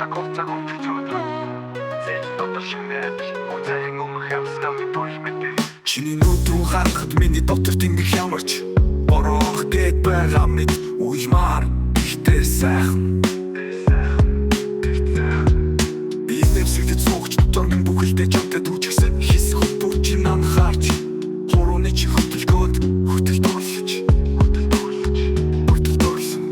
Цаг хугацааг өнгөрцөөд. Зээл дотор шинэ адил. Хугацааны өмнөх явцдаа бүрх мэдээ. Чиний нүд рүү харахад миний дотор тэнгэх ямарч бороо дээд байгаа мэт уймар ихтэй сайхан. Би нэвсэгдэд суугч дотор минь бүхэлдээ чамтай дүүжгсэн хийсэх бүр чинь анхаарч хурууны чи хөдөлгөөнд хөтөл дурлаж Хөтөл дурлаж. Хүртэл дурлсан.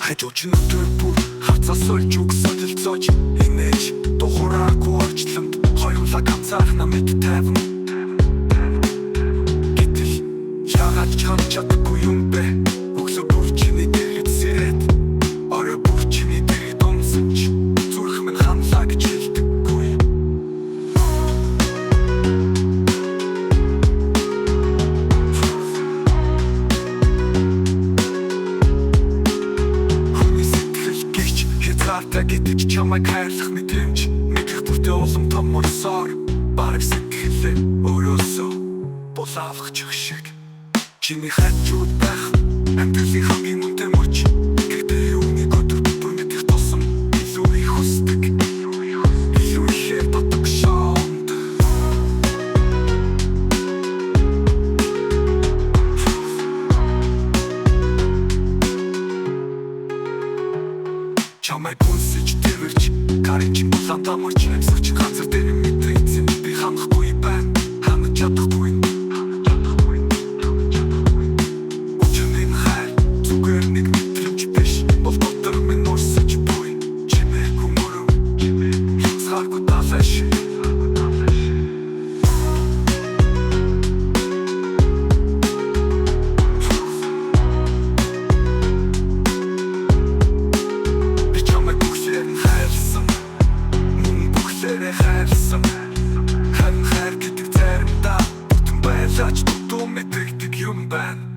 Хажууч өдөр бүр хавцаас сольж үг солилцоож инээж духураагүй орчлонд хоёулаа ганцаархнаа мэд тайван. Гэтэл яагаад ч ханаж чадахгүй юм бэ? Өглөө бүр чиний дэргэд сэрээд, орой бүр чиний дэргэд унсан ч зүрх минь ханлаа гэж хэлдэггүй. Хүний сэтгэл гихч хязгаартай гэдэг ч чамайг хайрлах мэдрэмж мэдэх бүртээ улам томорсоор бараг сэтгэлээ өөрөөсөө булаалгачих шиг. Чиний хажууд байх амьдралын хамгийн үнэтэй мөч. Гэхдээ үүнийг өдөр бүр мэдэх тусам илүү их хүсдэг, илүү ихээр татагшоонд. Чамайг үнсэж тэрвэрч гарын чинь булан тамарч амьсгч газар дээр мэдрэгдсэн. Би ханахгүй байна, ханаж чадахгүй. Ханаж чадахгүй. Ханаж чадахгүй. Учир нь хайр зүгээр нэг мэдрэмж биш бол дотор минь урсаж буй чимээгүй мөрөв Чимээ. хязгааргүй далай шиг. Хязгааргүй далай шиг. Би чамайг бүхлээр нь хайрлсан, мөн бүхлээрээ хайрлсан. Харин хайр гэдэг заримдаа бүтэн байлаач дутуу мэдрэгдэг юм байна.